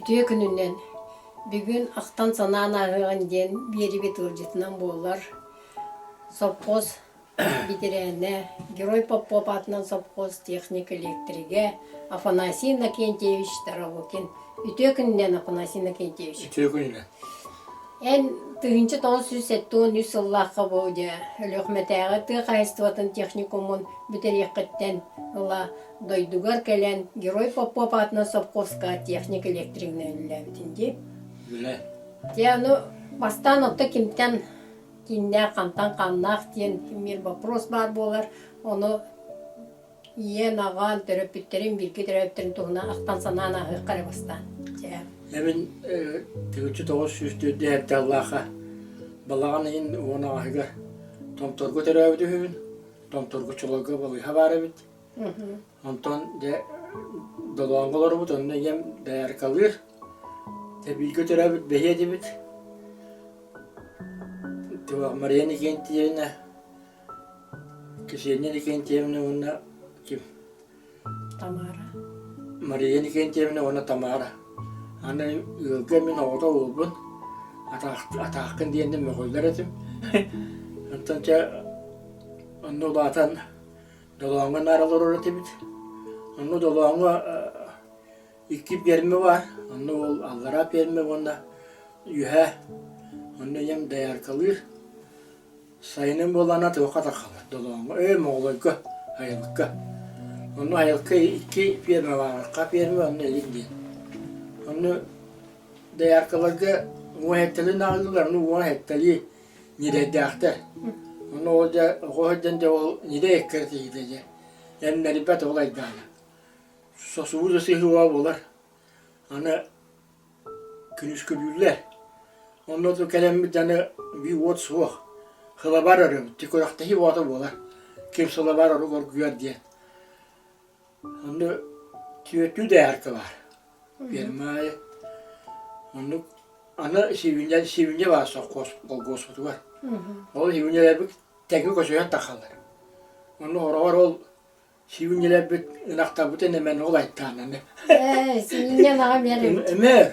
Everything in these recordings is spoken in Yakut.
Үтүө күнүнэн! Бүгүн ахтан-санаан ааһыаҕын диэн биэрибит ыалдьытынан буолар сопхуос бэтэрээнэ, Герой Попов аатынан сопхуос техник-электригэ Афанасий Иннокентьевич Тарабукин. Үтүө күнүнэн, Афанасий Иннокентьевич! Үтүө күнүнэн! Эн 1973 сыллаахха бу дьэ Өлүөхүмэтээҕи тыа хаһаайыстыбатын техникумун бүтэриэххиттэн ыла дойдугар кэлэн Герой Попов аатынан сопхуоска техник-электригинэн үлэлээбитин дии. Үлэ. Дьэ ону бастаан отто кимтэн кииннээх, хантан хааннаах диэн мир вопрос баар буолар. Ону ийэн, аҕан, төрөппүттэрин, бииргэ төрөөбүттэрин туһунан ахтан санаан ааһыахха эрэ бастаан. Дьэ. Эбин 1904 аллааха балаҕан ыйын уон аҕыһыгар Томторго төрөөбүт үһүбүн. Томторго Чолойго балыыһа баар эбит. Онтон дьэ Долооҥҥо олоробут, онно ийэм дояркалыыр. Дьэ бииргэ төрөөбүт бэһиэ этибит. Мария Никентьевна, Ксения Никентьевна уонна ким? Тамара. Мария Никентьевна уонна Тамара. Аны ыалга мин оҕото уолбун, атаахкын диэннэ мөҕүллэр этим. Онтон чэ онно улаатан Долооҥҥо наар олорор этибит. Онно Долооҥҥо икки пиэрмэ баар. Онно ол аллараа пиэрмэ уонна үөһээ. Онно ийэм дояркалыыр. Сайынын буоллаҕына туохха таххалар Долооҥҥо, ээ Моҕолойго, Айылыкка. Онно Айылыкка икки пиэрмэ баар, Арха пиэрмэ уонна Илин диэн. Онно дояркаларга уон сэттэлии ааҕыллар, ону уон сэттэлии ньирэйдээхтэр. Ону ол дьэ оҕо сылдьан дьэ ол ньирэй эккэр тиийдэ дьэ. Эмнэрийбэт ол айдаана. Сосубу да сыһыа буолар. Аны күнүскүлүүллэр. Онно да кэлэммит аны биир уот суох. Сылабар өрөбүт. Күрэхтэһии уота буолар. Ким сылабар орук оргуйар диэн. Онно түөртүү дайаарка баар. Ферма аайы. Оннук аны сибинньэ сибинньэ баар совхоз колхозпутугар. Ол сибинньэлэрбит тэҥҥэ көсүһэн тахаллар. Онно хороҕор ол сибинньэлэрбит ынахтарбытын эмэн ол айтаананы. Ээ, сибинньэ ынаҕа эмиэр эбит. Эмээр.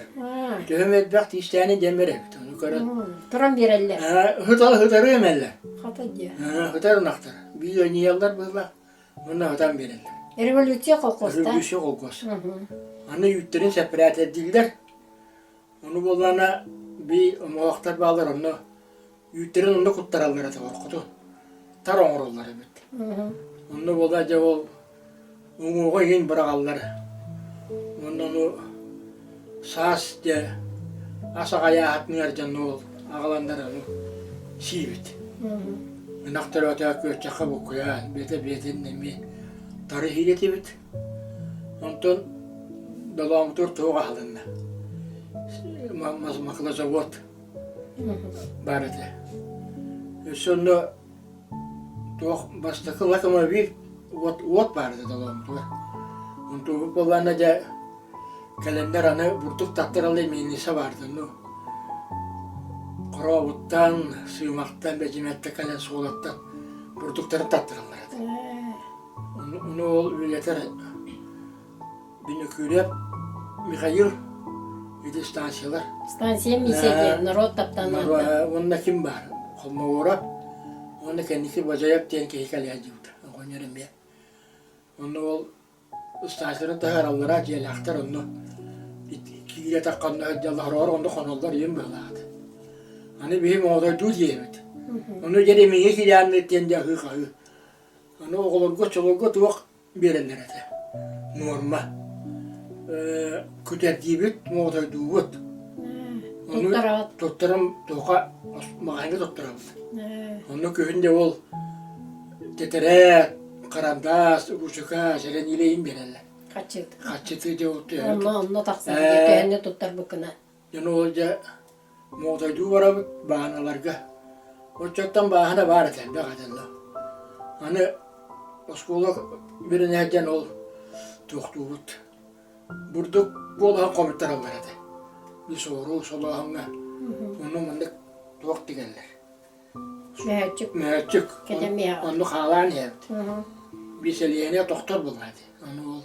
Төһөм элбэх тиистээни диэмэр эбит. Ону көрөн. Туран биэрэллэр. Хытары хытары эмэллэр. Хата диэ. Хытар ынахтар. Биир аньыйаллар быһыылаах. Уонна хатан биэрэллэр. Революция колхозта. Революция колхоз. Аны үүттэрин сэппэрээтэрдииллэр. Ону буоллаҕына би омоһоохтор бааллар онно үүттэрин онно куттараллар этэ оркуту. Тар оҥороллор эбит. Онно буолла дьэ ол уҥуоҕа иһин быраҕаллар. Уонна ону саас дьэ ас аҕайааһытыныгар дьонно ол аҕаланнар ону сиибит. Ынах төрөөтө күөччэххэ буккуйан, бэйэтэ бэйэтин эмиэ тары иһиир этибит. Онтон долооммутугар туох аһылынна? Маклозавод баар этэ. Өссө онно туох бастакы локомобиль уот, уот баар этэ долооммутугар. Онтубут буоллаҕына дьэ кэлэннэр аны бурдук таттараллар мельница баар этэ. Ну Хорообуттан, Сыымахтан, Бэдьимэттэн кэлэн Суолаттан бурдуктарын таттараллар этэ. Ону ол үлэтэр Бүнүкүүрэп Михаил ити станциялар. Станция миссия диэн норуот таптаан Уонна ким баар? Холмогоров уонна кэнники Бажаев диэн киһи кэлэ сылдьыбыта. Оҕонньор эмиэ. Онно ол Ыстаачаларын таһаараллара, дьиэлээхтэр онно киирэ тахханна сылдьаллар, хороҕор онно хоноллор ийэм быһалаата. Аны биһи моҕотойдуу диэбит. Ону дьэ Ремиҥэ кириаанныт диэн дьэ аһыы-хаһыы. Аны оҕолорго, чолорго туох биэрэллэр этэ? Нуорма. Күтэрдиибит, моҕотойдуубут. Ону туттарам туоха маҕаһыыҥҥа туттарабыт. Онно күһүн дьэ ол тэтэрээт, харандаас, уруучука, сэлэниилэйин биэрэллэр. Хаччыт. Хаччыты дьэ ол Онно онно тахсар төһөннө туттарбыккына. Дьон ол дьэ моҕотойдуу барабыт бааһыналарга. Оччоттон бааһына баар этэ элбэх этэ Аны оскуола үөрэнэ сылдьан ол туохтуубут. Бурдук буолаһын хомуйтараллар этэ. Лесору, солооһуҥҥа. Онно маннык туох тигэллэр. Мөһөөччүк. Мөһөөччүк. Кэтэмиэҕэ. Онно хаалаан иһэбит. Биисэлиэһинэ тохтор буолла ити. Ону ол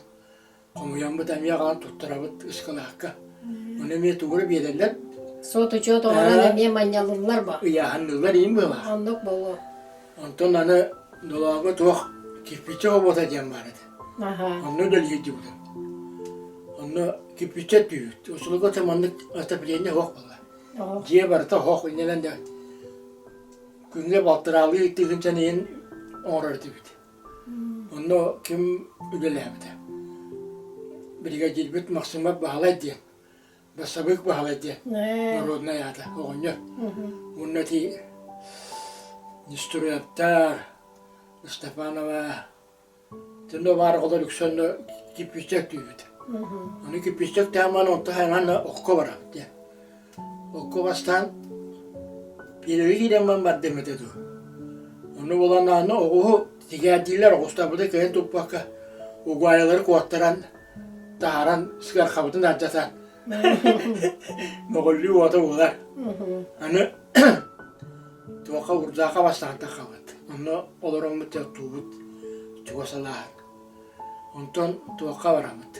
хомуйаммыт эмиэ аҕалан туттарабыт ыскылаакка. Ону эмиэ тугу эрэ биэрэллэр. Суот-учуот оҥорон эмиэ манньалыллар ба. Ыйааһынныыллар иин быһыылаах. Оннук буолуо. Онтон аны Долоого туох кирпиччэ оҕобута диэн баар этэ. Онно үлэлиир дьыбытым. Онно кирпиччэ түһүт. Усулуга да маннык отопление суох буолла. Дьиэ барыта суох иннэнэн да күҥҥэ балтыраалыы тыһыынчаны иһин оҥорор этибит. Онно ким үлэлээбитэ? Биригэдьиирбит Максимов Баһылай диэн, Бассабыык Баһылай диэн народнай аата оҕонньор. Уонна ити Нестеровтар, Степанова, Тынно баар оҕолор үксэ онно кирпииччэ өттүүбүт. Ону кирпииччэ өттөөн баран онто хайаан окко барабыт диэн. Окко бастаан пиэрэлии киирэн баран бардым этэ дуу. Ону булан аны оҕуһу тигээдиилэр оҕустарбытын кыайан туппакка угаайылары куоттаран таһааран сыархабытын алдьатан мөҕүллүү уота буолар. Аны туохха урдаахха бастаан таххабыт. Онно олороммут оттуубут чугас алааһын. Онтон туохха барабыт?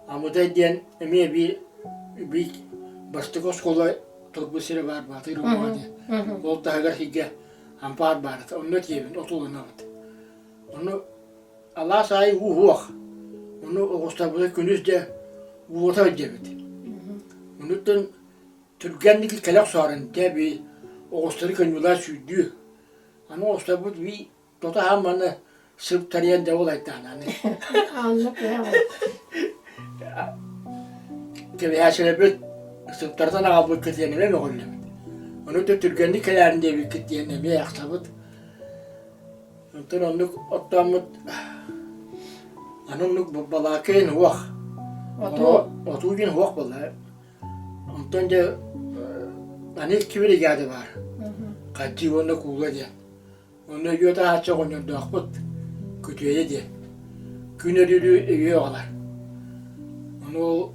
Амыдай диэн эмиэ биир биир бастакы оскуола турбут сирэ баар Баатыр уҥуоҕа диэн. Ол таһыгар сиргэ ампаар баар этэ. Онно тиийэбин, отууланабыт. Ону алаас аайы уу суох. Ону оҕустарбыта күнүс дьэ уута илдьэбит. Онуттан түргэнник кэлэ охсоорун дьэ бии оҕустары көнньүлээн сүүрдүү. Аны оҕустарбыт бии Тото аһан манна сыптарыйан дьабыл айтаананы. Оннук Кэбиһээччилэрбит сыптартан аҕалбыккыт диэн эмиэ мөҕүллүбүт. Ону да түргэнник кэлээрин диэбиккит диэн эмиэ ахсабыт. Онтон оннук оттооммут аны оннук балаакайын уох. Отуу. Отуу диэн уох буолла. Онтон дьэ аны икки биригээдэ баар. Хадьыы уонна Куула диэн. Онно өйүө таһааччы оҕонньордоохпут, күтүөйэ диэн. Күн өрүүрү өйүө аҕалар. Ону ол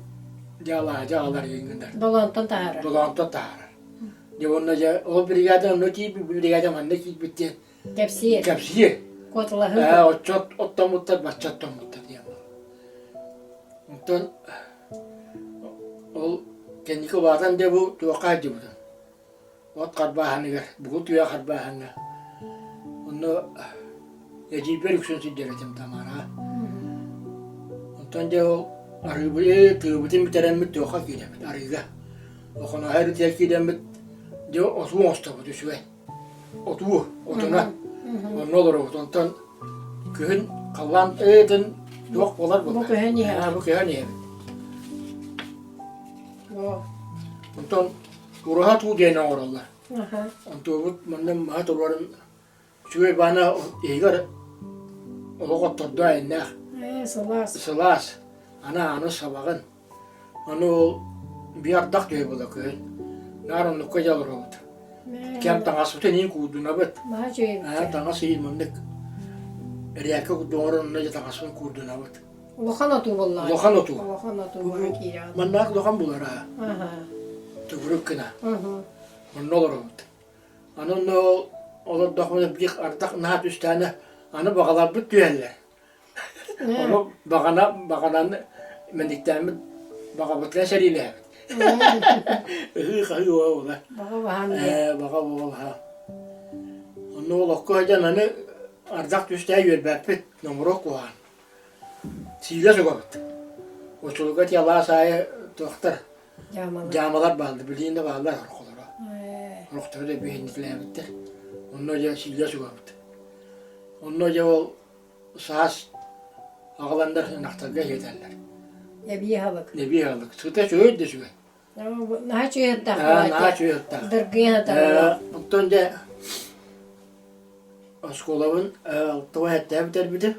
дьэ алаадьы аҕалар диэн гынар. Долоонтон таһаарар. Долоонтон таһаарар. Дьэ уонна дьэ ол биригээдэ онно киирбит, бу биригээдэ манна киирбит диэн Кэпсиир. Кэпсиир. Куоталаһыы. Ээ, оччот оттоммуттар, бачча оттоммуттар диэн буолар. Онтон ол кэнники улаатан дьэ бу туохха сылдьыбытым. От харбааһыныгар, бугул түһэ харбааһыҥҥа. Онно эдьиийбэр үксүн сылдьар этим Тамараҕа. Онтон дьэ ол арыыбы тыыбытын бүтэрэммит туохха киирэбит арыыга. Охоноһо эритигэр киирэммит дьэ отуу оҥостобут үчүгэй. Отуу, отуна. Онно олоробут. Онтон күһүн халлаан ыытын туох буолар Бу күһүн иһэбит. Бу күһүн иһэбит. Онтон Ураһа туу диэн оҥороллор. Онтуобут манна маһа туруоран үчүгэй баана иһигэр олох оттордо айаннаах. Ээ, сылаас. Сылаас. Аны ааны сабаҕын. Аны ол биир ардах түһэ буола күһүн. Наар оннукка дьэ олоробут. Кэм таҥаспытын иин куурдунабыт. Наһаа үчүгэй эбит. Аа, таҥас иин маннык эрээккэ курдук оҥорон онно дьэ таҥаспын куурдунабыт. Улахан отуу буоллаҕа. Улахан отуу. Улахан отуу буолан киирэҕин. Маннаах улахан булар аа. Төгүрүк гына. Онно олоробут. Аны онно олордохпуна биир ардах наһаа түстээнэ аны баҕаларбыт түһэллэр. Ону баҕана баҕананы мэниктээммит баҕабытынан сэриилэһэбит. Ыһыы-хаһыы уола. Баҕа баһан Ээ, баҕа буола. Онно олоххо сылдьан аны ардах түстээн үөрбэппит, номоруок куһаҕан. Сиилэ сугабыт. Очулуга ити алаас аайы туохтар Дьаамалар. дьаамалар бааллар, билигин да бааллар орхолоро. Орохторо да биһиннитилээбиттэр. Онно дьэ сиилэ сугабыт. Онно дьэ ол саас аҕаланнар ынахтарга иһэтэллэр. Эбии аһылык. Эбии аһылык. Сыта үчүгэй да үчүгэй. Наһаа үчүгэй сыттаах. Наһаа үчүгэй сыттаах. Дыргыйа сытар. Оттон дьэ оскуолабын алтыга эттээн бүтэрбитим.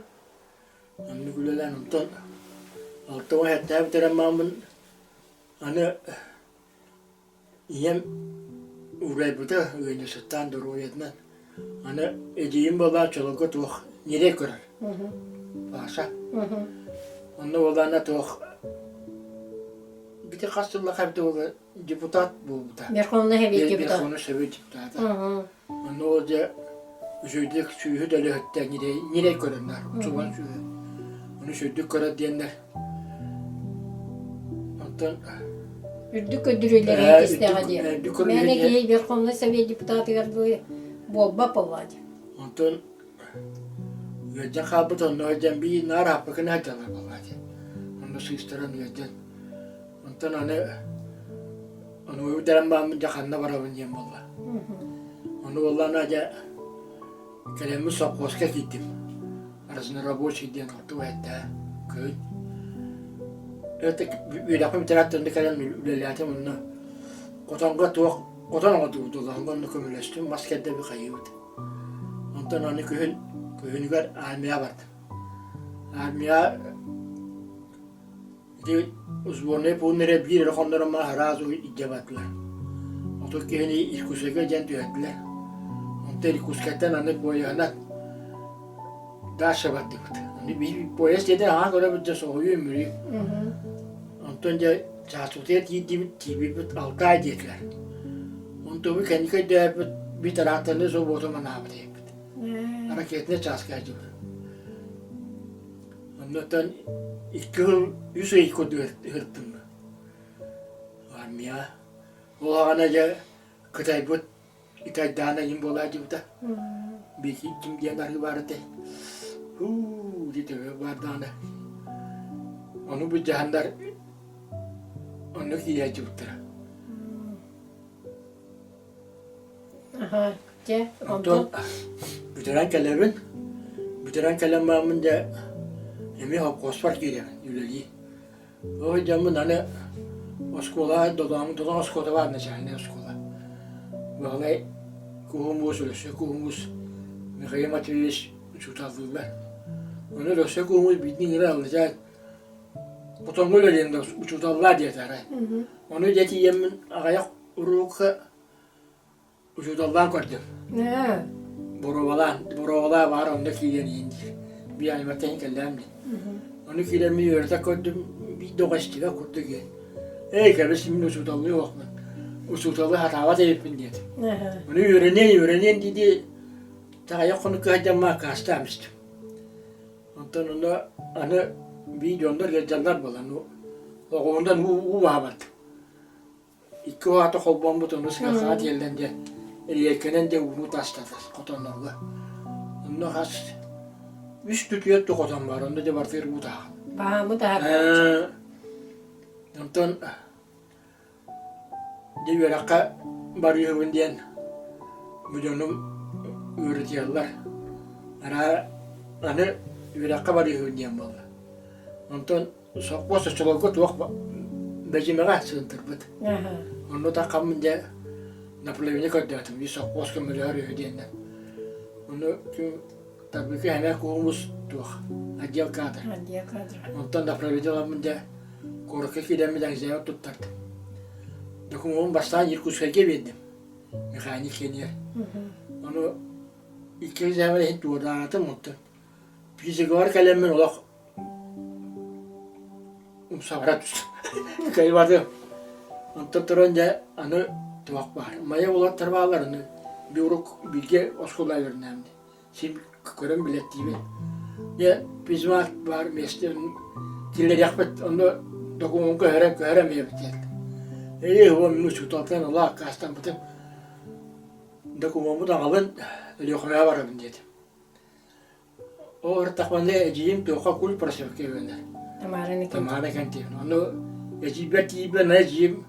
Оннук үлэлээн онтон 67 бүтэрэн бараммын аны ийэм уурайбыта ыанньыксыттаан доруобуйатынан аны эдьиийим буоллаҕа чололго туох ньирэй көрөр Паша онно буоллаҕына туох бити хас сыллаах эбитэ буолла депутат буолбута Верховный Совет депутата Верховный Совет депутата Онно ол дьэ үчүгэйдик сүүһү дэлэһиттэ ньирэй, ньирэй көрөннөр, учуган сүүһү. Ону үчүгэйдик көрөр диэннэр. Онтон. Үрдүк көрдөрүүлэри этистэҕэ дии. Мээнэ киһи Верховный Совет депутатыгар буолбат буоллаҕа дии. Онтон ыалдьан хаалбыт онно сылдьан биир наар ааппыкына сылдьаллар буоллаҕа дии. Онно сыыстаран ыалдьан. Онтон аны ону бүтэрэн бааммын дьэ ханна барабын диэн буолла. Ону буоллаҕына дьэ кэлэммин сопхуоска киирдим. Разнорабочий диэн орту этэ кыһын. Это үөрэхпин бүтэрээт онно кэлэн үлэлээтим онно хотонго туох хотон оҥордубут улахан онно көмөлөстүм мас кэрдэби хайыыбыт. Онтон аны күһүн күһүнүгэр армия бардым. Армия Ити сборнай пуун эрэ биир эрэ хоннорон сразу илдьэ бардылар. 30 киһини Иркутскайга дьэн түһэрдилэр. Онтон Иркутскайтан аны поеһынан дальше бардыбыт. Аны биир поезд диэтэ аһаан көрөбүт дьэ соһуйуу мүрүү. Онтон дьэ чаасыбытыгар тиийдибит, тиийбиппит Алтай диэтилэр. Онтубут кэнники өйдөөбүппүт биир тракторнай собуоту манаабыт эбиппит. Ракетнай чааска сылдьыбыт. Оннуттан икки сыл, үс ый курдук ыһыттым. Армия. Ол аҕана дьэ Кытайбыт Итайдаана иһин буолаадьыбыта. Биики ким диэн арыы баар этэй. Һуу дии төбө баардаҕына. Ону былдьаһаннар онно киирээччибиттэрэ. Аха, дьэ, Онтон бүтэрэн кэлэбин. Бүтэрэн кэлэн бараммын дьэ эмиэ холкуоспар киирэбин үлэлии. Ол дьоммун аны оскуола Додоҥ Додоҥ оскуолата баар начальнай оскуола. Баһылай Куһумуус, Өссө Куһумуус Михаил Матвеевич учууталлыыллар. Ону Өссө Куһумуус биирдэ ыҥыра ылла хотоҥҥо үлэлиэн да учууталлаа диэтэ арай. Ону дьэ тиийэммин аҕыйах уруокка Учууталлаан көрдүм. Боруобалаан, боруобалаа баар онно киирэн иһин диир. Биир айматтан кэллэм диэн. Ону киирэн мин үөрэтэ көрдүм, биир да оҕо истибэт курдук диэн. Эй, кэбис мин учууталлыы оһохпун. Учууталы сатаабат эбиппин диэтим. Ону үөрэниэн, үөрэниэн дии-дии таҕайах хонукка сылдьаммын аккаастаан истим. Онтон онно аны биир дьоннор ыалдьаллар буолан, оҕуһунан уу уу баһа бардым. Икки аата холбоммут ону сыарҕаҕа тиэллэн дьэ эриэйкэнэн дьэ ууну тастата хотоннорго. Онно хас үс түтүөт да хотон баар, онно дьэ бартыгар уу тааҕын. Баамы таһар. Онтон дьэ үөрэххэ барыыһыбын диэн бу дьонум үөрэтиэллэр. Араа аны үөрэххэ барыыһыбын диэн буолла. Онтон Сопхуос оччолорго туох бэдьимэҕэ сыынтырбыт. Онно таххаммын дьэ направление көрдөөтүм, биир сопхуос көмөлөһөр үһү диэннэр. Ону Табыка эмэ куһумус туох отдел кадр. Отдел кадр. Онтон направление ыламмын дьэ куоракка киирэммин экзамен туттардым. Докумуомун бастаан Иркутскайга биэрдим. Механик киэнигэр. Ону икки экзамен иһин туораатым онтон. Физикабар кэлэммин олох умсаҕыра түстүм. Кыайбатым. Онтон туран дьэ аны туох баар. Майа уолаттар бааллар аны биурук бииргэ оскуола үөрэнээм дии. Син көрөн билэттиибин. Дьэ физмат баар миэстэ киллэриэхпит онно докумуон көһөрөн көһөрөн биэрэбит диэн. Ээ уон мин учууталтан ыла аккаастаммытым. Докумуоммут аҕалын Өлүөхүмэҕэ барабын диэтим. Ол ыртахпына эдьиийим туохха куль просевка үөрэнэр. Тамара Никитична. Тамара Никитична. Ону эдьиийбэр тиийбэн эдьиийим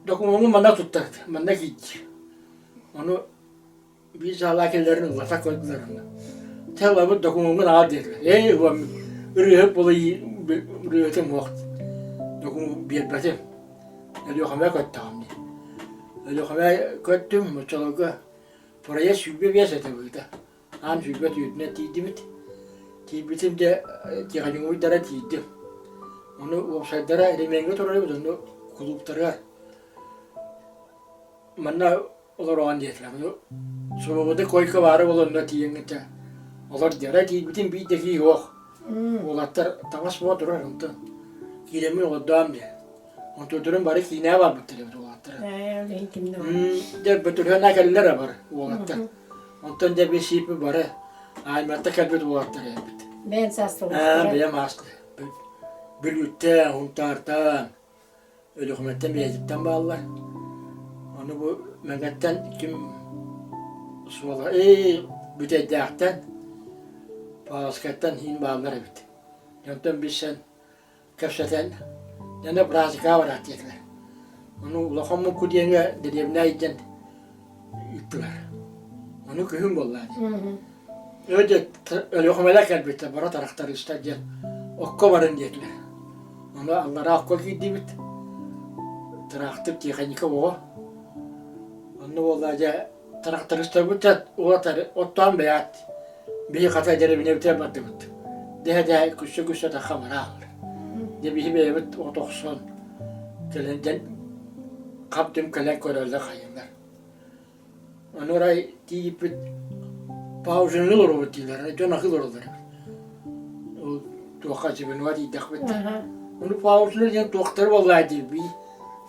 докумуоҥун манна туттард, манна киирдии. Ону биир саалаа кэллэрин ыллата көрдүлэр онно. Чэ ылабыт докумуоҥҥун аҕал диэтилэр. Ээ уом ырыаһыт буола ырыаһытым уох докумуон биэрбэтим. Өлүөхүмэ көттөҕүм дии. Өлүөхүмэ көттүм, оччолорго проезд 25 этэ быһыыта. Аан 20 түүтүнэн тиийдибит. Тиийбитим дьэ тиэхиньикуйдара тиийдим. Ону уопсайдара ремеҥҥэ турар эбит, онно кулууптарыгар манна олороҕун диэтилэр. Ону свобода койка баара буолан онно тиийэҥҥин дьэ олор диэн. Тиийбитим биир да киһи суох. Уолаттар таҥас буола турар онтон киирэммин олордоом диэн. Онтуларын бары киинэҕэ барбыттар эбит уолаттара. Ээ, ол иһин кимнэ Дьэ бөтүрүөн кэллэр бары уолаттар. Онтон дьэ биэсиипи бары айматта кэлбит уолаттар эбит. Бэйэн саастылаахтара. Бэйэм ааста. Бүлүүттэн, Хунтаартан, Өлүөхүмэттэн бэйэтиттэн бааллар. Ону бу Мэҥэттэн ким суола ээ Бүтэйдээхтэн, Павловскайтан иһин бааллар эбит. Дьонтон билсэн кэпсэтэн, дьоно браазыкаҕа бараат диэтилэр. Ону улахан муҥку диэҥҥэ дэриэбинэ илдьэн ыыттылар. Ону күһүн буолла дии. Өө дьэ Өлүөхүмэлэр кэлбиттэр, бара тарахтарыыстар диэн окко барын диэтилэр. Ону аллараа окко киирдибит. Тыраахтыр тиэхиньикэ оҕо. Онно буолла дьэ Трактористарбыт уолаттар оттоон бэйээт биһи хата дэриэбинэбитигэр бардыбыт. Дэһэ-дэһэ күссе-күссе тахха барааллар. Дьэ биһи бэйэбит от охсон кэлэн дьэн хап-түм кэлэн көрөллөр хайыылар. Ону арай тиийиппит паузаны олоробут дииллэр, дьон ахы олороллор эбит. Ол туохха звеноҕа тиийдэхпит. Ону паузаны диэн туохтары буоллаа дии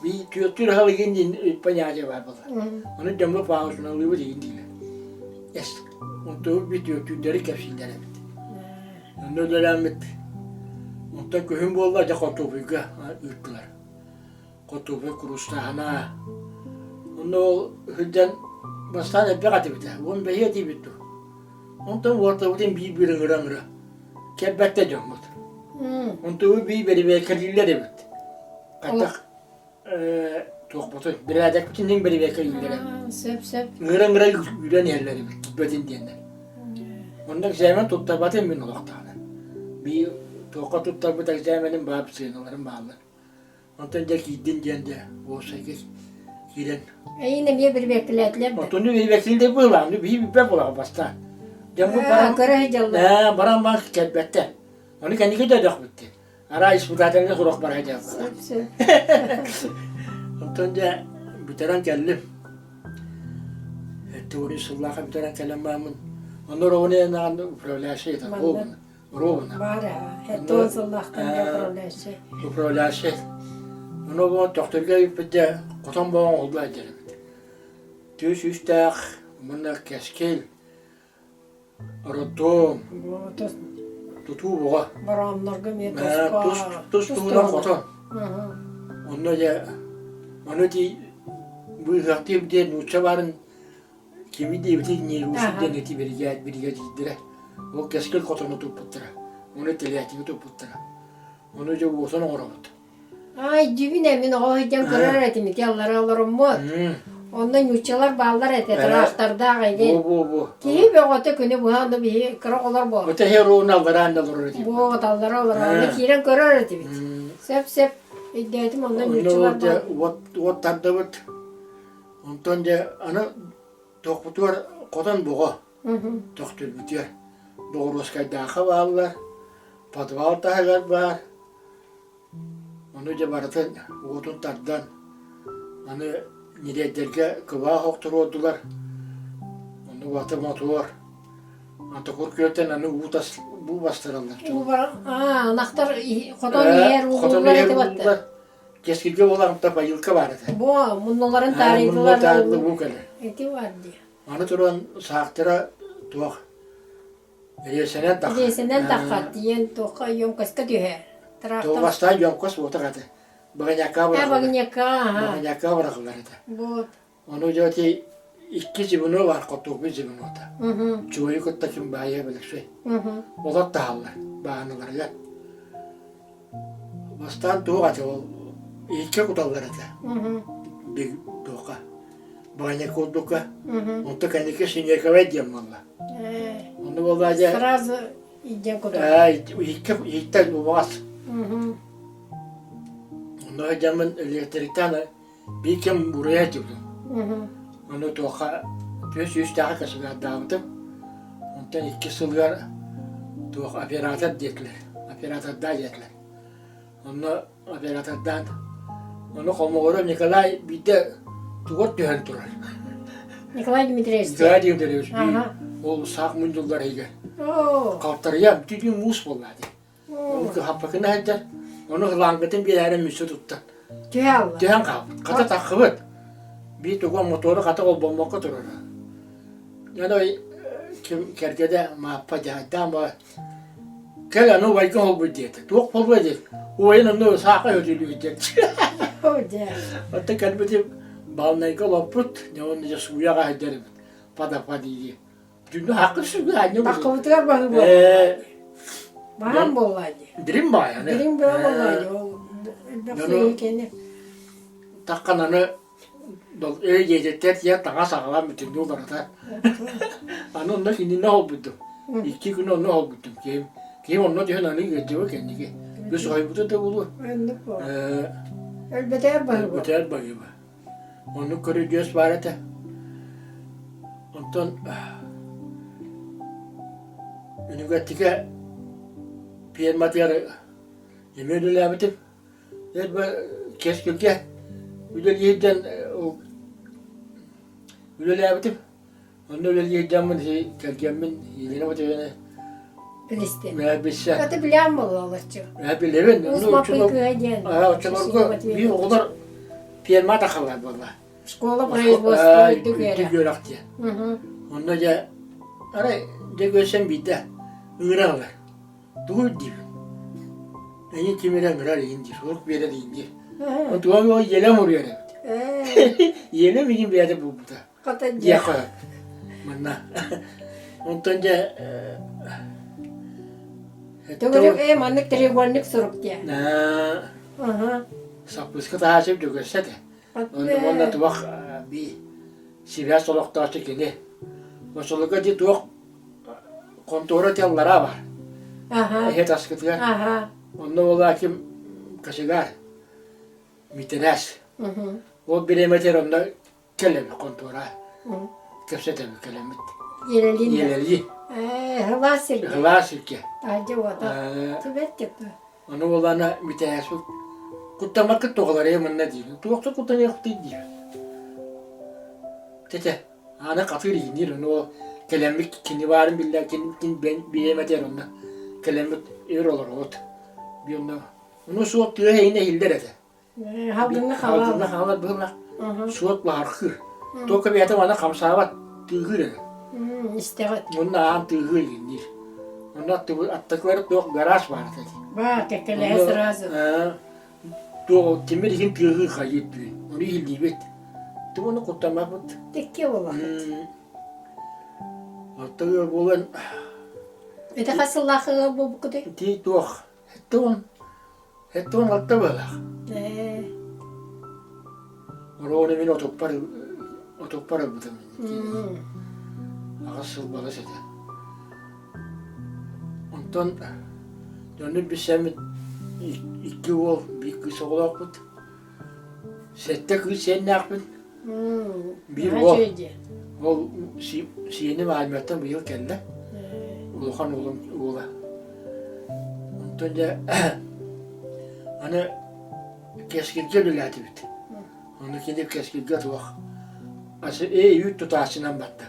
Би түөртүүр аһылыгын диэн понятие баар буолар. Ону дьоҥҥо паузалыыбыт игин дииллэр. Эс, онтубут би түөртүүрдэри кэпсииллэр эбит. Онно үлэлээммит онтон күһүн буолла дьэ хотуобуйга ыыттылар. Хотуобуй куруустааһына. Онно ол сылдьан бастаан элбэх этибит 15 этибит дуу. Онтон уотабытын биир-биир ыҥыра-ыҥыра кэлбэттэ дьоммут. Онтубут биир бэрэбиэркэлииллэр эбит. Хайдах туохпутун, бэрээдэкпитин иһин бэрэбиэркэлииллэрэ. Сөп, сөп. Ыҥыра-ыҥыра үүрэн иһэллэр эбит, киирбэтин диэннэр. Онно экзамен туттарбатым мин олохтоҕуна. Биир туохха туттарбыт экзаменым баар, сыаналарым бааллар. Онтон дьэ киирдин диэн дьэ уопсайга киирэн. Эйин эмиэ бэрэбиэркэлээтилэр да? Отуну бэрэбиэркэлииллэр быһыылаах, биһи билбэт буолаҕа бастаан. Дьоммут баран, көрө сылдьаллар. Баран баран кэлбэттэр. Ону кэнники да өлөхпүт Арай испытательнай сурук бара дьааллара. Онтон дьэ бүтэрэн кэллим. Теория сыллааха бүтэрэн кэлэн бараммын, онно ровно управляющий это ровно, ровно. Баар ээ, сыллаахтан управляющий. Управляющий. Ону бу төхтөргө бүппүт дьэ хотон боҕон олду дьэрибит. Түс үстээх, мунна кэскил, Роддом, тутуу буҕа. Борооннорго эмиэ туспа. Тус тус туһунан хотон. Онно дьэ ону ити быыһыахтыыр диэн нуучча баарын кими диэбитий Нерусов диэн ити биригээдьиирдэрэ. Ол кэскил хотону туппуттара. Ону телятиги туппуттара. Ону дьэ уотун оҥоробут. Ай, дьүбүн мин оҕо сылдьан көрөр этим ити аллара олоруммут. Онно ньууччалар бааллар этэ, тыраахтардаах эҥин. Бу бу бу. Киһи бөҕөтө күнү быһа ону биһи кыра оҕолор буо. Өтө хероун аллараан да олорор этибит. Буо аллара олорор. Онно киирэн көрөр этибит. Сөп-сөп өйдөөтүм онно ньууччалар баар. Уот уот тардыбыт. Онтон дьэ аны тохпутугар хотон боҕо төхтүрбүтүгэр Боҕуруоскайдаахха бааллар, подвал таһыгар баар. Ону дьэ барытын уотун тардан, аны ньирэйдэргэ кыбаах охторуордулар, онно уота мотуор, антокур күөлтэн аны уу тас уу бастараллар. Уу бар аа ынахтар хотон иһэр хотон иһэр ууллар. Кэскилгэ буолан поилка баар этэ. Бу муннуларын таарыйдылар. Муннуларын уу кэлэр. Ити бар дии. Аны туран саахтара туох Эриэсэнэн тахха. Эриэсэнэн тахха тиийэн туохха емкостька түһэр. Трактор. Бастаан емкость буотах этэ. Баганяка бырахылар. Баганяка, аха. Баганяка бырахылар этэ. Вот. Ону дьэ ити икки звено бар хотугу звенота. Чуойу кытта ким баайа биликсэй. Олор таһаллар бааһыналарыгар. Бастаан туох этэ ол иһиккэ куталлар этэ. Туохха Баня курдукка. Онто кэнники Синековай диэн буолла. Онно буолла дьэ Сразу иден кутар. Иһиккэ иһиттэн убаҕас. Онно дьаммын электриктан биир кэм буруйа дьыбытым. Ону туохха түөс сүүстээхи косугардаабытым. Онтон икки сылыгар туох оператор диэтилэр. Оператордаа диэтилэр. Онно оператордаан ону хомоҕоро Николай биирдэ тугар түһэн турар. Николай Дмитриевич. Николай Дмитриевич ол саах мунньуллар иһигэр. Халтарыйа бүтүн муус буолла дии. Ону кыһаппакына сылдьар. Ону ылаангытын биэрээри мүсү туттан. Түһэ Түһэн хаалбыт. Хата таххыбыт. Биир тугу мотору хата холбоммокко турара. Аны ким кэргэнэ Мааппа дьаһайдаан баар Кэл аны убайга холбуй диэтэ. Туох буолуо диэн. Убайын онно сааха өтүүлүүр диэн. Дьэ. Оттон кэлбитим баалынайга олоппут, дьэ уонна дьэ сууйа аҕа сылдьар эбит. Падапа дии. Дьүннү хаккы сүгү анньа Таххыбытыгар баһыы буолла. Ээ, Баһаам буолла дии. Дирим баайаны. Дириҥ бөҕө буолла дии. Ол элбэх Дьону сүөһү кэннэ. таххан аны Ээ дьиэтиттэн тиийэн таҥас аҕалан бүтүннүү уларыта. Аны онно кинини оһолбутум. Икки күн онно оһолбутум. Киһим, киһим онно түһэн аны ыалдьыбыт кэнники. Үс ойбута да буолуо. Оннук буолла. Ээ, Өлбөтөөр баһыыба. өлбөтөөр баһыыба. Оннук көрүдьүөс баар этэ. Онтон Үнүгэттикэ пиэрматыгар эмиэ үлэлээбитим. Кэскилгэ үлэлиирдэн үлэлээбитим. Онно үлэлиирдэммин кэргэммин Елена Матвеевна Билистим. билсэ. Это билэм буолла олоччу. Билэбин. Уус Маппый кыһа диэн. Оччолорго биир оҕолор пиэрмэ тахаллар буолла. Школа производства үрдүк үрдүк үөрэх диэн. Онно дьэ арай дьэ көрсөн биирдэ ыҥыра ылар. Тугу диибин? Эйин ким эрэ ыҥырар иһин диир, сурук биэрэр иһин диир. Онтугар ол Елем уруйар эбит. Елем иһин бэйэтэ булбута. Диэххэ манна. Онтон дьэ Төгүрүк ээ маннык треугольник сурук диэ. Саппыска таһаачып дьөгөссө этэ. Уонна туох би сибээс олохтоочу кини. Очолорго ди туох Хонтуора тыаллара бар. Эһэ таскытыгар. Онно буолла ким кочегар Митэрээс. Ол бириэмэтигэр онно кэлэбит хонтуора. Кэпсэтэбит кэлэммит. Иэлэлиин. Иэлэлии. Ээ, һылаас сиргэ. Һылаас сиргэ. Таһырдьа уота. Түбэт типа. Ону буоллаана Митээспит куттаммаккыт тоҕолор манна диир. Туохта куттаныахпытый диир. Тете Аана хатыыр иһинниир, ону ол кэлэммит кини баарын биллэ, кин, кин биэм этэр онно кэлэммит өр олоробут. Би онно ону суот тыа иһинэ иһиллэр этэ. Халгынна Халгынна хаалар быһылах. Суот лаһархыыр. Только бэйэтэ мана хамсаабат тыыһыыр эрэ. Истэҕит. Онно аан тыыһыыр иһинниир. Онно аттыкылары туох гараж баар этэ. Баа, кэккэлэһэ сразу. Туох тимир иһин тыаһыы хайыыр түүн. Ону иһиллиибит. Тугуну куттаммаппыт. Тикки буоллахпыт. Орто ыал буолан Ити хас сыллаах ыал буолбуккутуй? Ити туох? 76 быһыылаах. Ээ. Оруону мин отуппар отуппар ылбытым. Аҕыс сыл балыс этэ. Онтон дьоннор билсэммит икки уол, биир кыыс оҕолоохпут. Сэттэ кыыс сиэннээхпин. Биир уол. Ол сиэним армияттан быйыл кэллэ. Улахан уолум уола. Онтон дьэ аны Кэскилгэ үлэлээтибит. Онно кини Кэскилгэ туох асы ээ үүт тутааччынан барда.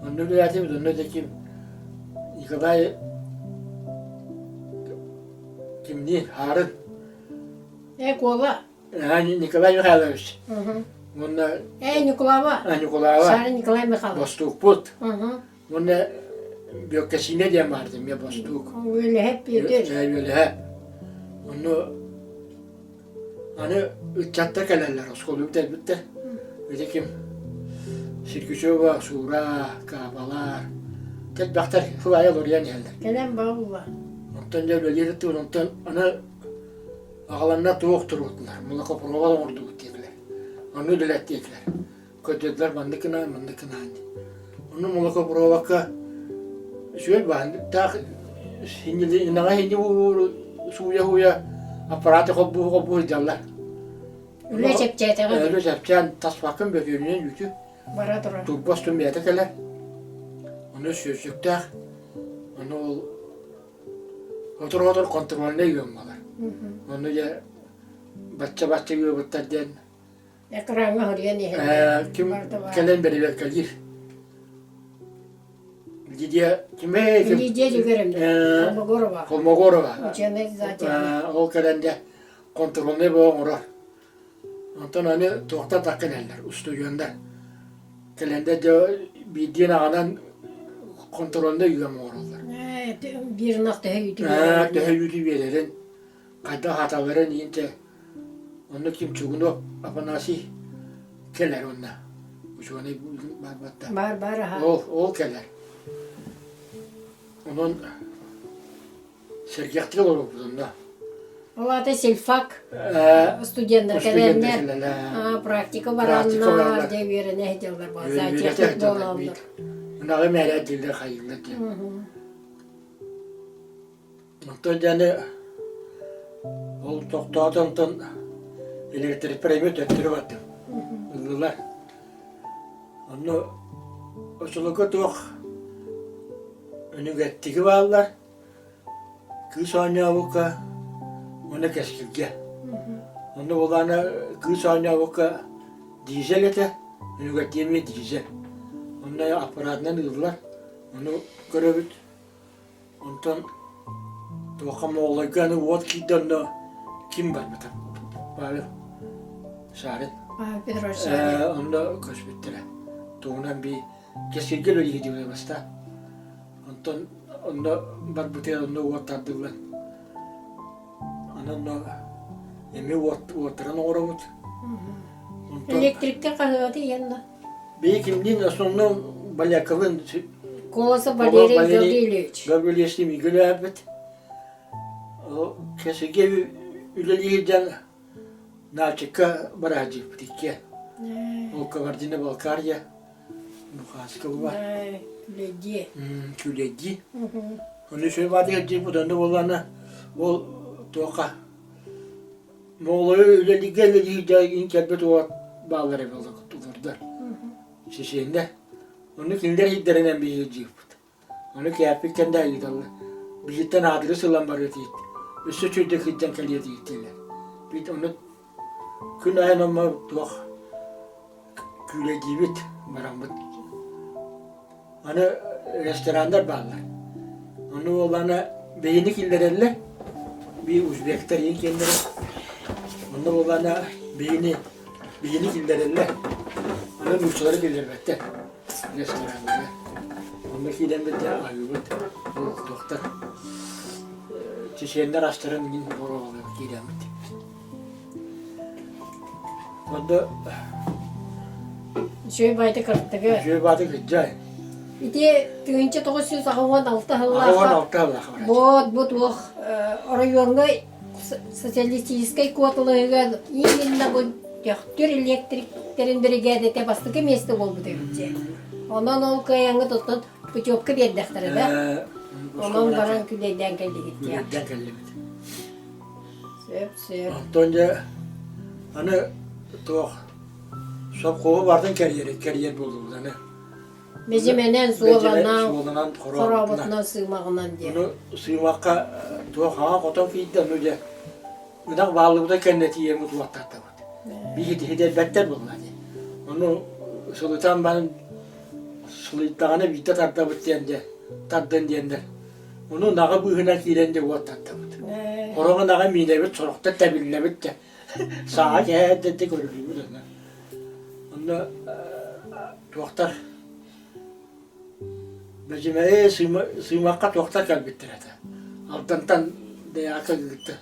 Онно үлэлээтибит, онно да ким Николай кимниин Хаарын Ээ, Куола. Николай Михайлович. Уонна Ээ, Ньукулаба. Ньукулаба. Сара Николай Михайлович. Бостуукпут. Уонна Бүөккэсиинэ диэн баар эмиэ бостуук. Үөлэһэ Петр. Үөлэһэ. Онно аны ыччаттар кэлэллэр, оскуоланы бүтэрбиттэр. Ити ким Сергучева, Суура, Каабалар, элбэхтэр сыл аайы олоруйан иһэллэр. Кэлэн баалла. Онтон дьэ үлэлиир онтон аны аҕаланна туох туруордулар, молокопровод оҥордубут диэтилэр. Ону үлэлэттиэтилэр. Көрдөрдүлэр маннык гынаан, маннык гынаан диэн. Онно молокопроводка үчүгэй баһан таах инаҕа хинни сууйа-сууйа аппараты холбуу-холбуу сылдьаллар. Үлэ чэпчээтэҕэ. Үлэ чэпчээн таспаккын бөтүөнүнэн үүтү. Бара турар. Турба устун бэйэтэ кэлэр. Ону сүөсүктээх. Ону ол Отур-отур контрольнай ыам буолар. Онно дьэ бачча-бачча ыабыттар диэн Экраҥҥа хоруйан иһэллэр. Ким кэлэн бэрэбиэркэлиир. Лидия кимээ ким? Лидия Дьөгүөрэмдэ. Холмогорова. Холмогорова. Ученый зоотехник. Ол кэлэн дьэ контрольнай бөҕө оҥорор. Онтон аны туохтан так кэлэллэр, устудьуоннар. Кэлэнде дьэ биирдиин аҕанан контрольнай ыам оҥороллор. Биир ынах төһө үүтү Төһө үүтү биэрэрин, хайдах аһаталларын иһин дьэ. Онно ким Чугунов Афанасий кэлэр онно. Учуонай баар батта. Баар баар аха. Ол ол кэлэр. Онон сэргэхтик олоробут онно. Ол аата сельфак студеннар кэлэннэр практика бараннар дьэ үөрэнэ сылдьаллар зоотехник буолаллар. Ынаҕы мээрэ дииллэр хайыыллар диэн. Онтон дьэни ол тохтоото онтон электрикпэр эмиэ төттөрү бардым. Ыллылар. Онно очолорго туох өнүгэттиги бааллар, кыыс оонньообукка уонна кэскилгэ. Онно буоллаҕына кыыс оонньообукка дизель этэ, өнүгэттиги эмиэ дизель. Онно аппаратынан ыыллар, ону көрөбүт. Онтон туохха Моҕолойго аны уот киирдэ онно ким барбыта? Павел Шарин. Павел Петрович Шарин. Онно көспүттэрэ. Тугунан би кэскилгэ үлэлиир диэн баста. Онтон онно барбытыгар онно уот тардыллан. Аны онно эмиэ уот уоттаран оҥоробут. Онтон Электрикте хаһыаты иэнна. Бии кимниин основном Баляковын Колосов Валерий Гаврильевич. Гаврильевич үлэлээбит. Кэсигэ үлэлиир дьон Нальчикка бараадьыппыт иккиэн. Ол Кабардино-Балкария Нухаска була. Күлэдьи. Күлэдьи. Ону үчүгэй баатыгар диэбит онно буоллаҕына ол туохха Моҕолойу үлэлииргэ үлэлиир дьэ кэлбит уот бааллар эбит олордор. Чеченнэр. Ону кинилэр иһирдэринэн биһиги дьиэппит. Ону кээппит кэннэ ыыталлар. Биһиттэн аадырыс ылан барыа диит. Өссө үчүгэйдик сылдьан кэлиэ дииллэр. Бит ону күн айан онно туох күүлэйдиибит бараммыт. Аны рестораннар бааллар. Ону уоллаана бэйэни киллэрэллэр. Бии узбектар иин киэннэрэ. Онно буоллаана биһини биһини киллэрэллэр. Аны нууччалары киллэрбэттэр рестораннарга. Онно киирэммит дьэ аһыыбыт. Ол туохтар чеченнэр астарын мин боруобалыыр киирэммит. Онно Үчүгэй баайда кырттыгы. Үчүгэй баайда кырдьай. Ити 1986 сыллаахха 86 сыллаахха вот бу туох оройуоҥҥа социалистическай куоталаһыыга именно бу Төхтүр электриктэрин биригээдэтэ бастакы миэстэ буолбут эбит дьэ. Онон ол кыайаҥҥа туттан путевка биэрдэхтэрэ да. Онон баран күлэйдээн кэллигит дии. Күлэйдээн кэллибит. Сөп, сөп. Онтон дьэ аны туох сопхуоһу бардын кэрийэр кэрийэр буоллубут аны. Бэдьимэнэн, суоланан, хорообутунан, сыымаҕынан диэн. Ону сыымахха туох хаҥа хотон киирдэ, ону дьэ ынах бааллыбыта кэннэ тиийэммит уоттаатыбыт. Биһиги иһитэрбэттэр буолла дии. Ону сылытан баран сылыйдаҕына биирдэ тардабыт диэн дьэ тардан диэннэр Ону ынаҕы быыһынан киирэн дьэ уоттаттыбыт. Сорох ынаҕы миинэбит, сорохтор тэбиллэбит дьэ. Саҥа кэһээддэтэ көрүлүүбүт онно. Онно туохтар Бэдьимэйи сыымахха туохтар кэлбиттэр этэ. Алдантан Дэйээкэ ыытта.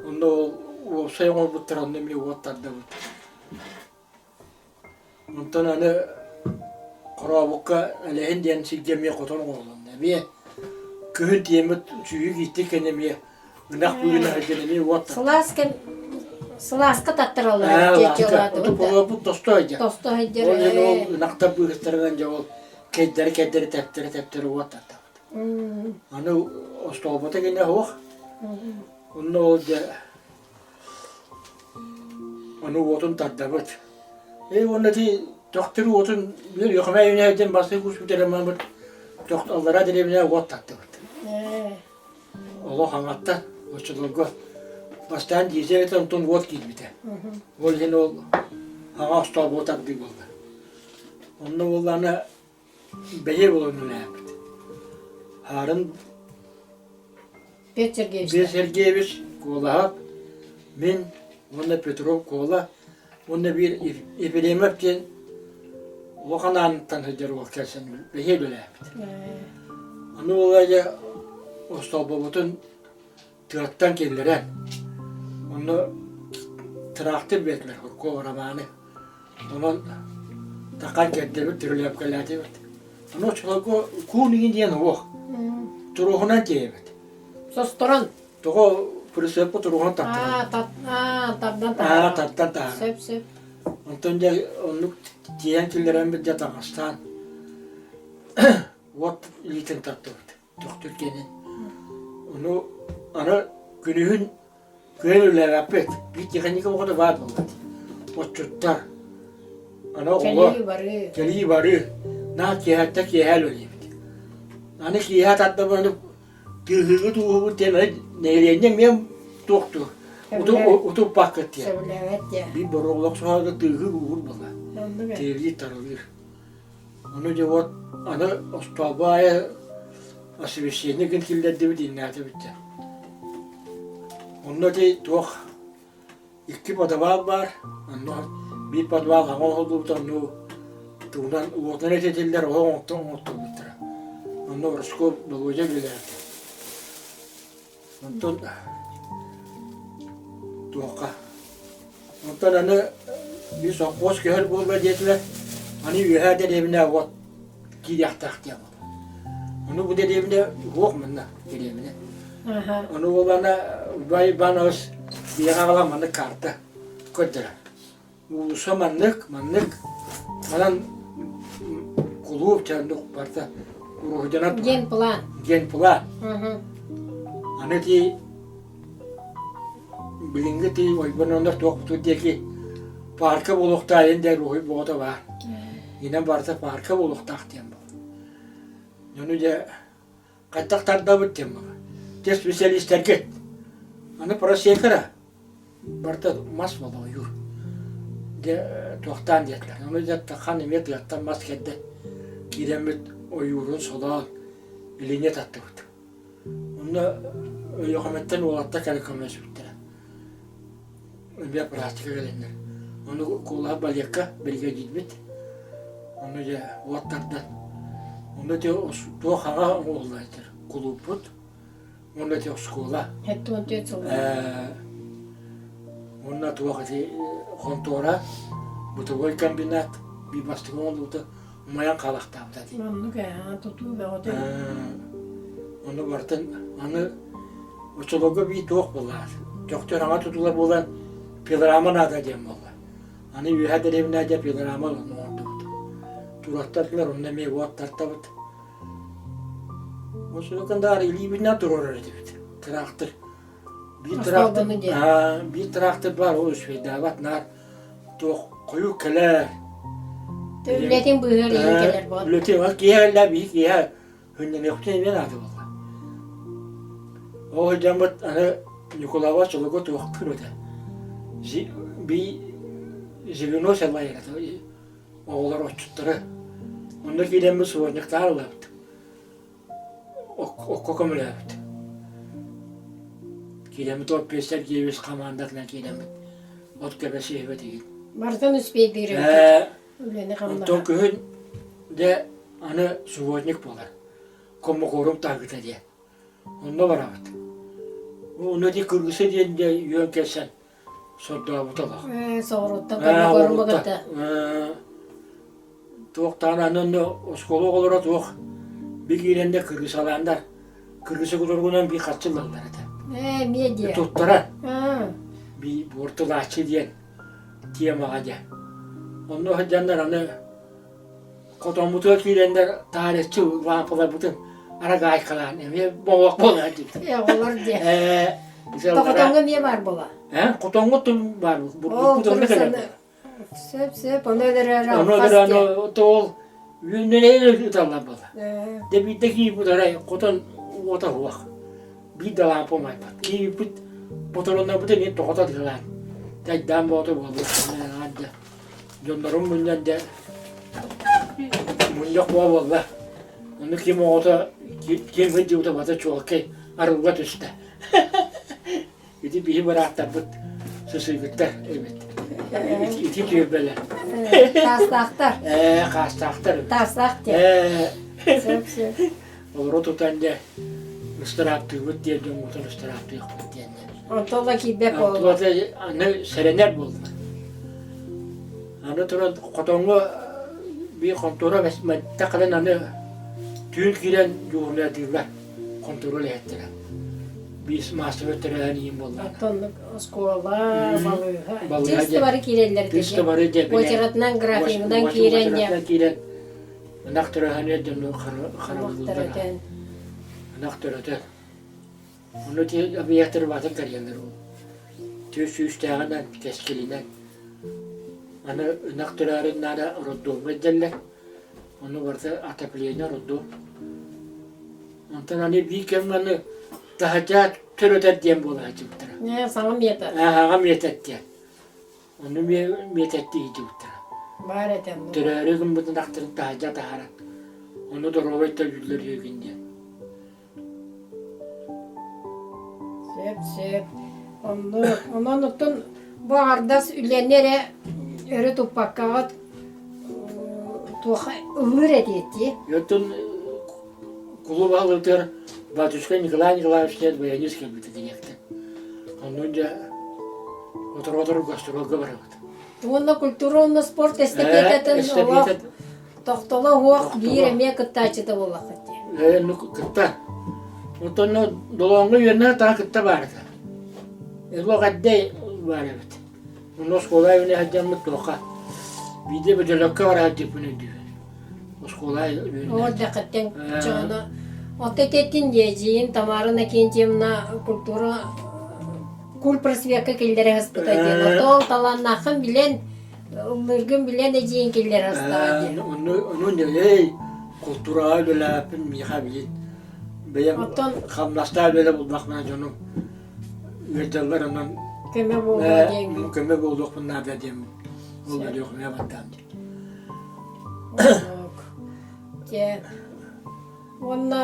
Онно ол уопсай оҥорбуттар, онно эмиэ уот тардыбыт. Онтон аны Хорообукка Элэһин диэн сиргэ эмиэ хотон оҥоһулунна. Эмиэ күһүн тиэммит сүүһүк ииттик кэннэ эмиэ ынах быыһын сылдьан эмиэ уот Сылаас кэм сылааска таттараллар Болуоппут тосто сылдьар. Тосто сылдьар. Ол иһин ол ынахтар быыһыттарынан дьэ ол кэйдэри кэйдэри тэптэри тэптэри уот таттабыт. Аны остоолбото кэннэ суох. Онно ол дьэ Ону уотун тардабыт. Ээ уонна ити Төхтүр уотун биир Өлүөхүмэ үүнээйи диэн бастакы курс бүтэрэн бараммыт аллараа дэриэбинэҕэ уот тардыбыт. Олох хаҥаттан оччолорго бастаан дизель этэ онтон уот киирбитэ. Ол иһин ол аҕа остоолбо тардыы буолла. Онно буоллаҕына бэйэ буолан үлэлээбит. Хаарын Петр Сергеевич. Петр Сергеевич Куолаһап, мин уонна Петров Куола уонна биир Ефремов диэн улахан ааныттан сылдьар уол кэлсэн бэһиэ үлэлээбит. Аны ол дьэ остолбобутун тыаттан киллэрэн, онно тыраахтыр биэрдилэр Курков Романы. Онон такан кэрдэбит, түрүлээпкэлээтибит. Ону оччолорго куун игин диэн уох. Туруоһунан тиэйэбит. Состорон. Тоҕо прицепка туруоһунан тартаран. Тардан таһааран. Тардан таһааран. Сөп, сөп. Онтон дьэ оннук тиэйэн киллэрэммит дьэ таҥастаан уот илиитин тартыбыт. Төхтүр киэнин. Ону аны күнүһүн Күөл үлэлээбэппит. Биир техника оҕото баар буолбат. Отчуттар. Аны оҕолор Кэлии барыы. кэлии барыы. Наа киэһэттэн киэһэ үлэлиибит. Аны киэһэ тардабын тыаһыыгыт ууһубут диэн нэһилиэнньэ эмиэ туохтуур. Утуппаккыт диэн. Сөбүлээбэт диэн. Биир боруоллах соһоога тыаһыыр ууһур буолла. Тиэлии таралыыр. Ону дьэ вот аны остуолба аайы освещение гын киллэрдибит иннээтибит дьэ. Онно ити туох икки подвал баар, онно биир подвал хаҥа оһоллубут онну тугунан уотунан ититиллэр оһох оҥостон оҥостубуттара. Онно Рожков Володя үлэлээбитэ. Онтон туохха Онтон аны биир сопхуос көһөр буолла диэтилэр, аны үөһээ дэриэбинэ уот киириэхтээх диэн буолла. Ону бу дэриэбинэ уох манна дэриэбинэ. Ону буоллаҕына Убай Иванович биһиэхэ аҕалан маннык карта көрдөрөр. Уулусса маннык, маннык, манан кулууп чандук барыта уруһуйданан турар. Генплан. Генплан. Аны ити билиҥҥи ти ойбононнор туохпутун диэки паарка буолуохтаах диэн уруһуй боҕото баар. Инэн барыта паарка буолуохтаах диэн буолла. Ону дьэ хайдах тардабыт диэн буолла. Те специалистэргит. Аны просекара барыта мас буолла ойуур. Дьэ туохтаан диэтилэр. Ону дьэ хан эмиэ тыаттан мас кэрдэн киирэммит ойуурун солоон илиҥҥэ таттыбыт. Онно Өлүөхүмэттэн уолаттар кэлэн көмөлөспүттэрэ. Эмиэ практика кэлэннэр. Ону Куулаһа балекка биригэдьиирбит. Ону дьэ уот тардан. Ону ити туох хаҥа оҥоһуллар этэр кулууппут. Уонна ити оскуола. 74 сыл. Уонна туох ити хонтуора, бытовой комбинат биир бастакы оҥоһуллубута умайан хаалахтаабыта дии. Оннук ээ, тутуу бөҕөтө. Ону барытын аны оччолорго биир туох буолла Төхтөр аҥа тутула буолан пилорама наада диэн буолла. Аны үөһэ дэриэбинэ дьэ пилорама оҥордубут. Тураттардылар онно эмиэ уот тартабыт. Осулукандаары илиибитинэн туруорар этибит. Тыраахтыр. Биир тыраахтыр, биир тыраахтыр баар, ол үчүгэйдээбэт наар туох хойуу кэлэр. Үлэтин быыһыгар иһин кэлэр буол. Үлэтин ол киһи эллэ биир киһи хөннөнүөхтүн эмиэ наада буолла. Ол дьоммут аны Ньукулаба чолугу туохтуур этэ. Би звено салайар этэ оҕолор отчуттары. Онно киирэммит суборниктаар ылабыт. Окко көмөлөөбүт. Киирэммит ол Петр Сергеевич хамаандатынан киирэммит от кэбэсиэбит игин. Барытын успейдыыр эбит. Үлэни хамнаһа. Онтон күһүн дьэ аны субботник буолар. Коммокорум таһыыта диэн. Онно барабыт. Онно ити кыргыса диэн дьэ үөн кэлсэн сордообута олох. Соҕурууттан коммокоруму кытта. Туохтаан аны онно оскуола оҕолоро туох би киирэннэ кыргысалааннар кыргыса кутуругунан би харчы ылаллар этэ. Ээ, эмиэ диэ. Туттара. Би буортулааччы диэн темаҕа дьэ. Онно сылдьаннар аны хотоммутугар киирэннэр таарыччы лаампаларбытын арагаайкалаан эмиэ боҕуох буолар диэбит. Ээ, оҕолор диэ. Ээ, Хотоҥҥо эмиэ баар буола. Ээ, хотоҥҥо тум баар бурдукпут онно кэлэр. Сөп, сөп, ону өлөрөр Ону өлөрөн ол үүннэрэн ыталлар буолла. Дэ биирдэ киирбит арай хотон уота суох. Биир да лаампа умайбат. Киирбит ботороннорбут эмиэ тоҕото тыалаан. Тайдаан боото буолбут. Дьоннорум мунньан дэ мунньах буола буолла. Ону ким оҕото ким сылдьыбыта бата чуолкай арылла түстэ. Ити биһи бырааттарбыт сысыйбыттар эбит. Ити түөлбэлэр. Таастаахтар. Ээ, хаастаахтар. Таастаах диэн. Сөп, сөп. Олору тутан дьэ ыстырааптыыбыт диэн дьоммутун ыстырааптыахпыт диэннэр. Онтон да киирбэт буолла. Аны сэрэнэр буолла. Аны туран хотоҥҥо биир хонтуора мэтте кэлэн аны түүн киирэн дьуһуурнайдыыллар хонтуора үлэһиттэрэ. Биир маастар төрөөһөн иин буолла. Оттон оскуола, балыыһа, тыыс бары киирэллэр Тыыс бары дьэ Уочаратынан графигынан киирэн дьэ. киирэн ынах төрөөһөнү дьону харабыллыыллар. Ынах төрөтөн. Ону ити объектар баатын кэрийэллэр ол. Түс сүүстээҕинэн, кэскилинэн. Аны ынах төрөөрүн наада роддомҥа илдьэллэр. Ону барыта отопление роддом. Онтон аны биир кэмҥэ аны таһырдьа төрөтөр диэн буола сылдьыбыттара. Ээ, саҥа метод. Аҕа метод диэн. Ону миэтэттии сылдьыбыттара. Баар этэ оннук. Төрөөрү гыммытын ахтарын таһырдьа таһааран. Ону доруобай төлүүллэр үһүгүн диэн. Сөп, сөп. Онно, онон оттон бу аҥардас үлэни эрэ өрө туппаккаҕыт туох ыллыыр этиэт дии. Оттон кулууп аһыллыбытыгар батюшка Николай Николаевич диэн баянист кэлбитэ дириэктэр. Онно дьэ отору-отору гастролга барабыт. Уонна культура уонна спорт эстафетатын олох тохтоло суох биир эмиэ кыттааччыта буоллаххыт дии. Ээ, ну кытта. Оттон долооҥҥо үөрэнэ таһа кытта баар этэ. Элбэх эрдэ баар эбит. Онно оскуола үөрэнэ сылдьаммыт туохха биирдэ бөтөлөккө бара сылдьыппын өйдүүбүн. Оскуола үөрэнэ. Ол дэхэттэн чоҕоно Отто этиэттин дьиэдьиин Тамара Накентьевна культура кульпросвекка киллэрэ сыспыта диэн. Отол талааннааххын билэн ыллыыргын билэн эдьиийин киллэрэ сыстаҕа диэн. Ону ону нэлэй култуураҕа үлэлээппин миэхэ билин бэйэм Оттон хамнастаах үлэлэ булбахпына дьонум ыалдьаллар онон көмө буолуо диэн көмө буолуохпун наада диэн ол өлүөхүмэ баттаан диэн. Дьэ Уонна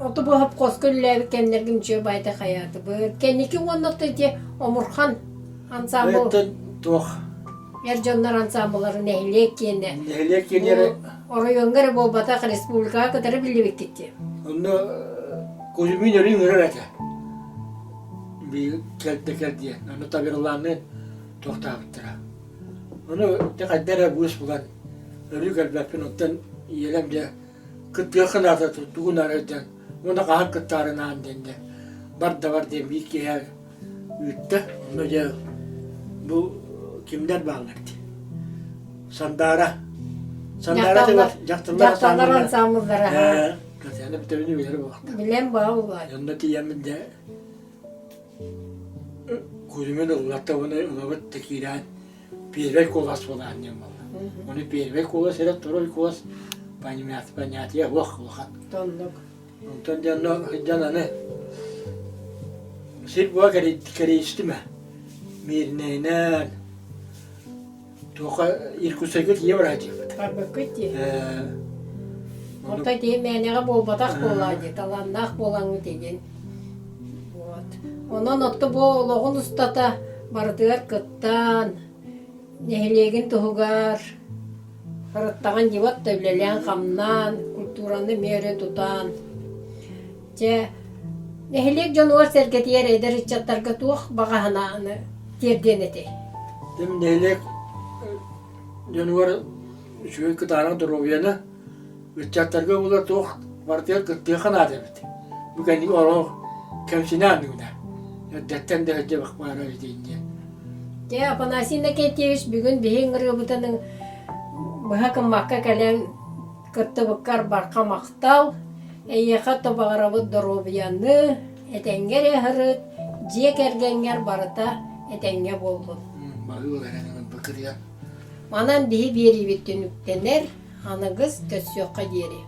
оту быһап хоско үлэлээбит кэмнэргин үчүгэй баайда хайаатыбыт. Кэнники уонна ото ити Омурхан ансаамбыл туох эр дьоннор ансаамбылларын нэһилиэк киэнэ. Нэһилиэк киэнэ оройуоҥҥа эрэ буолбатах республикаҕа кытары биллибиккит дии. Онно Кузьмин өрүү ыҥырар этэ. Биир кэлдэ кэл диэн. Ону Тамерланныын туохтаабыттара. Ону дьэ хайда эрэ быыс булан өрүү кэлбэппин, оттон ийэлэм дьэ кыттыахха наада тугун арай диэн уонна хаһан кыттаарын аан диэн дьэ бар да бар диэн биир киэһэ ыытта. Онно дьэ бу кимнэр бааллар дии. Сандаара. Сандаара дьахталлар дьахталлар ансаамбыллара. Ээ, Татьяна Петровна билэр буолуохтаах. Билэн бааллар. Онно тиийэммин дьэ Кузьмин ыллатта уонна ылабыт да киирэн первый куолас буолаан диэн буолла. Ону первый куолас эрэ второй куолас понятие суох улахан. Тоннук. Онтон дьонно сылдьан аны сир буола кэрийистим ээ. Мииринэйинэн Туохха Иркутскайга тиийэ барааччыбыт. Барбыккыт дии. Онто тиийэ мээнэҕэ буолбатах буоллаа дии, талааннаах буолаҥҥыт игин. Вот. Онон отто бу олоҕун устата барытыгар кыттан, нэһилиэгин туһугар ырыттаҕын дьыбат да үлэлээн-хамнаан, культураны эмиэ өрө тутан. Дьэ, нэһилиэк дьонугар-сэргэтигэр эдэр ыччаттарга туох баҕа санааны тиэрдиэн этэй? Тим нэһилиэк дьонугар үчүгэй кытаанах доруобуйаны ыччаттарга буолар туох барытыгар кыттыахха наада эбит. Бу кэнники ороох кэмсинэ аныгына. Эрдэттэн да сылдьыбах баара эбит диэн. Дьэ, Афанасий Иннокентьевич бүгүн биһи ыҥырыыбытын быһа гыммакка кэлэн Кыттыбыккар барҕа махтал, эйиэхэ тобаҕарабыт доруобуйаны, этэҥҥэ эрэ ыһырыт, дьиэ кэргэҥҥэр барыта этэҥҥэ буоллун. Манан биһи биэриибит түмүктэнэр, аныгыс көрсүөххэ диэри.